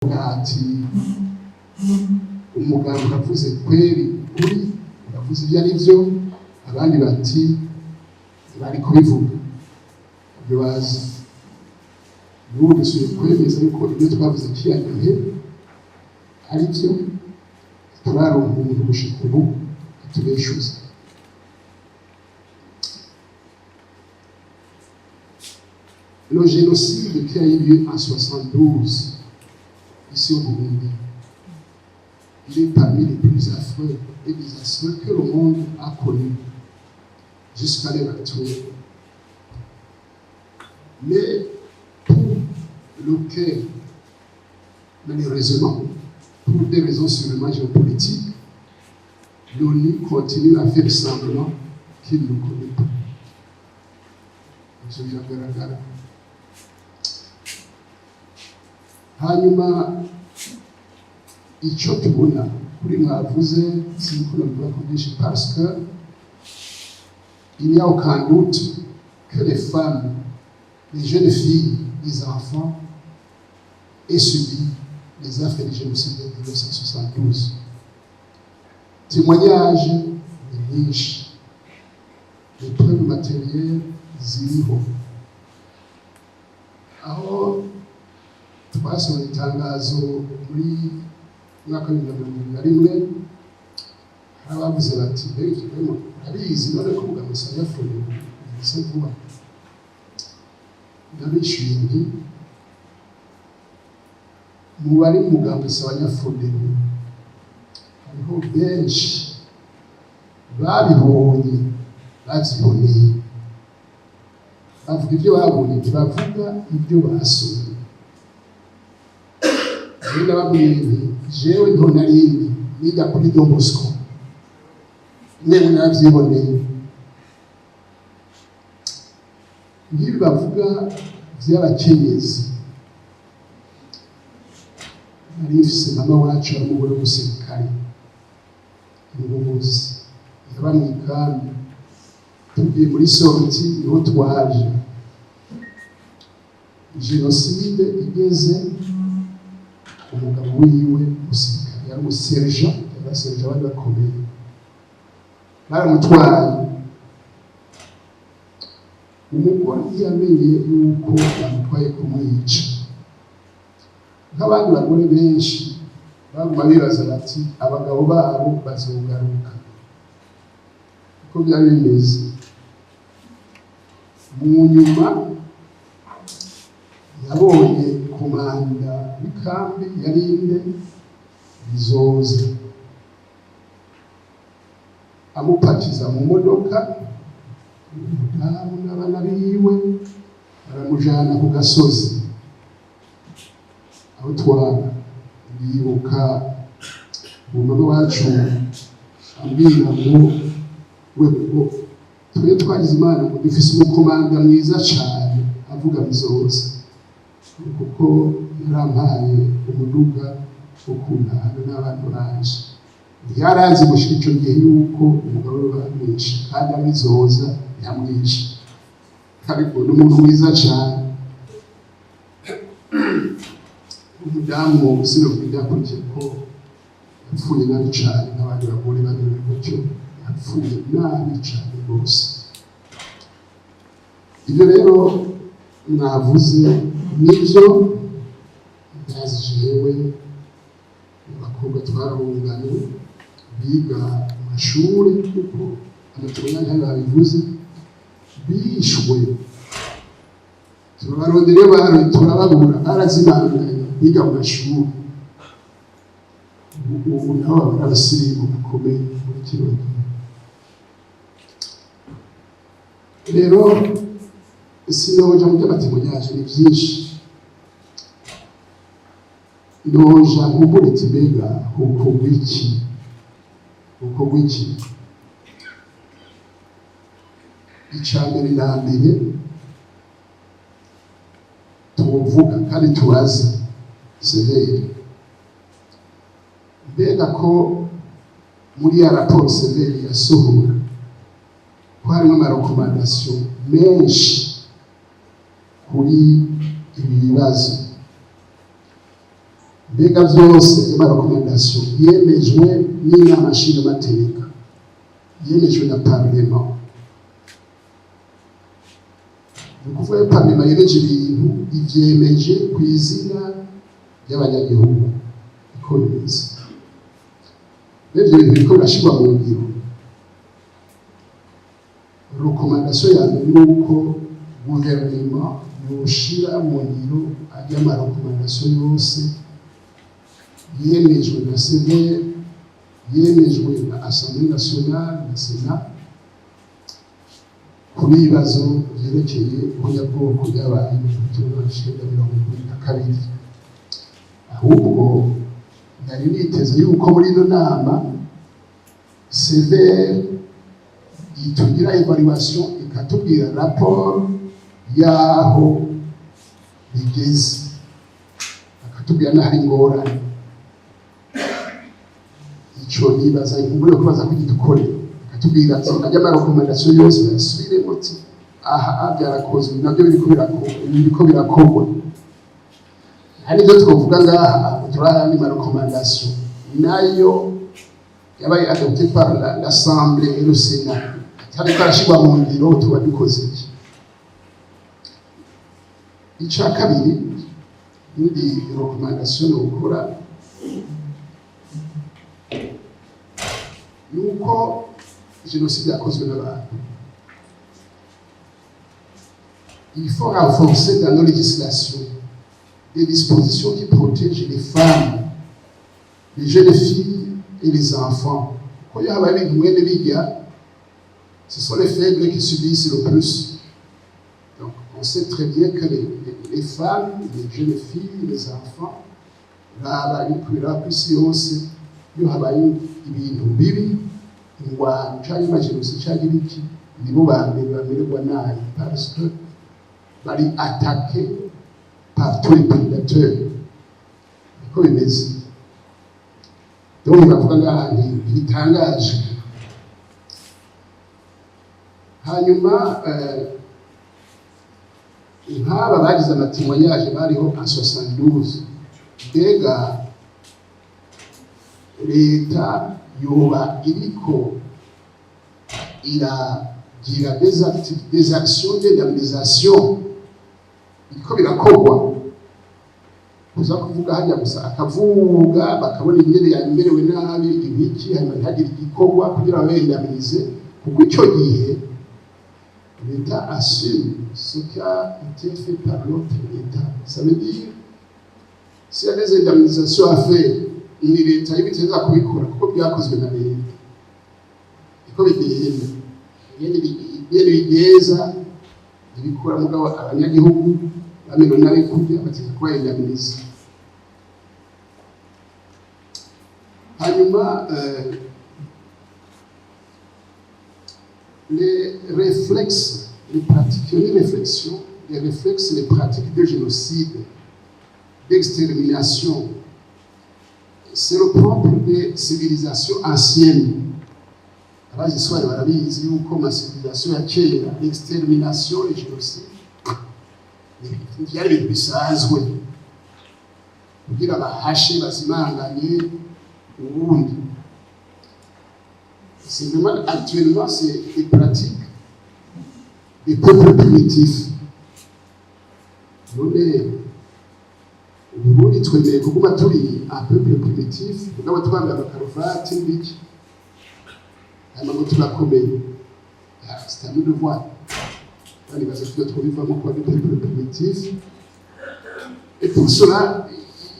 Ati umuganga uravuze kweri kuri uravuze ibyo ari byo, abandi bati bari kubivuga ibyo bazi. N'ubu dusubiye kwemeza yuko ibyo twavuze kiriya gihe ari byo. Turaronka umuntu gushika ubu atubeshuza. Le génocide qui a eu lieu en 72 ici au Burundi, il est parmi les plus affreux et désastreux que le monde a connu jusqu'à l'heure actuelle. Mais pour lequel, malheureusement, pour des raisons sûrement géopolitiques, l'ONU continue à faire semblant qu'il ne connaît pas. Ivyo biragaragara. Hanyuma icyo tubona kuri mwavuze, siniko nabivuga ko byinshi, parce que il n'y a aucun doute que les femmes, les jeunes filles, les enfants aient subi les affres du génocide de 1972. Témoignages ni nyinshi, les preuves matérielles ziriho. Aho twasohoye itangazo muri mwaka wa 2021, hari abavuze bati: "Mbega ivyo rero urabizi none ko mugabo Sanyafure bise vuba?" Nabishuye nti: "Mu bari mu mugambwe Sanyafure hariho benshi babibonye, bavyiboneye, bavuga ibyo babonye, ntibavuga ibyo basomye." Rero ndababwiye nti: "Jewe nto narindi niga kuri Don Bosco, mwemwe naravyiboneye." Nk'ibi bavuga vy'abakenyezi, nari mfise mama wacu ari umugore w'umusirikare umuyobozi, yaba mw'ikambi. Tugiye muri sortie niho twaje. Jenoside igeze, umugabo wiwe umusirikare, yari umuserija, abaserija bari bakomeye, baramutwaye. Umugore ntiyamenye yuko bamutwaye kumwica, nk'abandi bagore benshi baguma bibaza bati abagabo babo bazogaruka. Uko byari bimeze, mu nyuma yabonye komanda w'ikambi yarinde Bizoza amupakiza mu modoka umudamu n'abana biwe, baramujana ku gasozi aho twaba. Ndibuka umumama wacu ambwira ngo we, ngo twe twagize Imana, ngo dufise umukomanda mwiza cane, avuga Bizoza, kuko yarampaye umuduga wo kuntahana n'abana banje. Ntiyarazi gushika ico gihe yuko umugabo we bamwishe, kandi abizoza yamwishe, ariko ni umuntu mwiza cane. Umudamu sinovuga ibyakurikiye, ko yapfuye nabi cane, nk'abandi bagore bamerewe gutyo, yapfuye nabi cane rwose. Ibyo rero mwavuze nibyo, ndazi jewe abakobwa twararunganye biga mu mashuri, kuko amatora babivuze, bishwe, turabarondera iyo bari turababura, barazimanganye, biga mu mashuri. Ubu nabo baba abasirimu bakomeye muri kino gihe. Rero sinoja mu by'ama témoignages, ni byinshi. Noja nkumbure mbega hokorwa iki? Hokorwa iki? Icya mbere na mbere tuvuga kandi tubaza CVR: mbega ko muri ya raporo CVR yasohora, ko harimo ama recommandations menshi kuri ibi bibazo, mbega Mbega byose ama recommandations yemejwe n'Inama Nshingamateka, yemejwe na Parlement, ni ukuvuga iyo Parlement yemeje ibintu, ivyemeje ku izina ry'abanyagihugu, niko bimeze. Rero ivyo bintu biriko birashirwa mu ngiro. Recommandation ya mbere ni uko guverinoma yoshira mu ngiro ajya ama recommandations yose yemejwe na CVR, yemejwe na Assemblée nationale na Sénat, kuri ibibazo vyerekeye ihonyabwoko ryabaye mu 1972. Ahubwo nari niteze yuko muri ino nama CVR itugira évaluation, ikatubwira rapport yaho bigeze, akatubwira n'ahari ingorane. Ico nibaza inkumbure kubaza ko gidukorera, akatubwira ati ajya ama recommandations yose bayasubiremo, ati aha byarakozwe, nabyo biriko birakorwa. Hari ibyo twavuga ngaha, turi ayandi ma recommandations nayo yabaye adopté par l'Assemblée et le Sénat atariko arashyirwa mu ngiro, tuba dukoze iki? Icya kabiri, indi recommandation nokora ni uko jenoside yakozwe n'abantu. Il faut renforcer dans nos législations des dispositions qui protègent les femmes, les jeunes filles et les enfants. Ko iyo habaye ibintu mwene bijya, ce sont les faibles qui subissent le plus. Donc on sait très bien que les femmes, les jeunes filles, les enfants, raba ibikwira ku isi yose, iyo habaye ibintu bibi, ingwano cyangwa amajenoside cyangwa ibiki, nibo ba mbere bamererwa nabi, parce que bari attaqué par tous les prédateurs. Niko bimeze. Donc bavuga ngaha ntibitangaje. Hanyuma nk'aba bagize ama témoignages bariho en 72, mbega leta yoba iriko iragira des actions d'indemnisation? Biriko birakorwa? Kuza kuvuga hajya gusa, akavuga bakabona ingene yamerewe nabi, ibiki, hanyuma ntihagire igikorwa kugira ngo indemnize, kuko icyo gihe l'État assume ce qui a été fait par l'autre État. Ça veut dire, s'il y a des indemnisations à faire, ni leta y'ibiteza kubikora kuko byakozwe na leta. Niko bigenda. Ingene bigeza ibikora, mugabo abanyagihugu bamerewe nabi kurya bateza kuba indemniza. Hanyuma les réflexes, les pratiques, les réflexions, les réflexes, les pratiques de génocide, d'extermination, c'est le propre des civilisations anciennes. Abazi histoire barabizi yuko ma civilisation ya kera, l'extermination et génocide byari ibintu bisanzwe kugira bahashe, bazimanganye ubundi. Simplement, actuellement, c'est des pratiques des peuples primitifs. None Uburundi twemeye kuguma turi un peuple primitif, mugabo twambaye amakaruvati n'ibiki, hanyuma ngo turakomeye? Ah, c'est à nous de voir. Banibaza ko twabivamo, kuba des peuples primitifs. Et pour cela,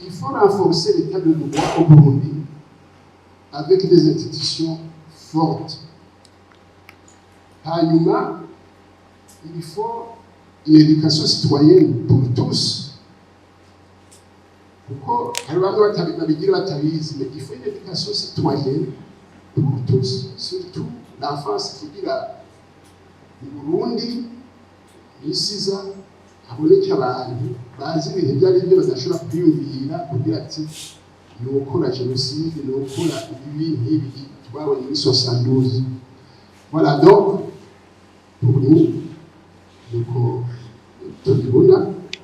il faut renforcer l'état de droit au Burundi avec des institutions fortes. Hanyuma, il faut une éducation citoyenne pour tous, kuko hari bamwe babigira batabizi, mais il faut une éducation citoyenne pour tous, surtout l'enfance, kugira mu Burundi isiza haboneke abantu bazi ibintu ibyo ari byo, badashobora kwiyumvira kugira ati ni ukora jenoside, ni ukora ibibi nk'ibi twabonye muri 72. Voilà, donc pour nous, nuko tubibona.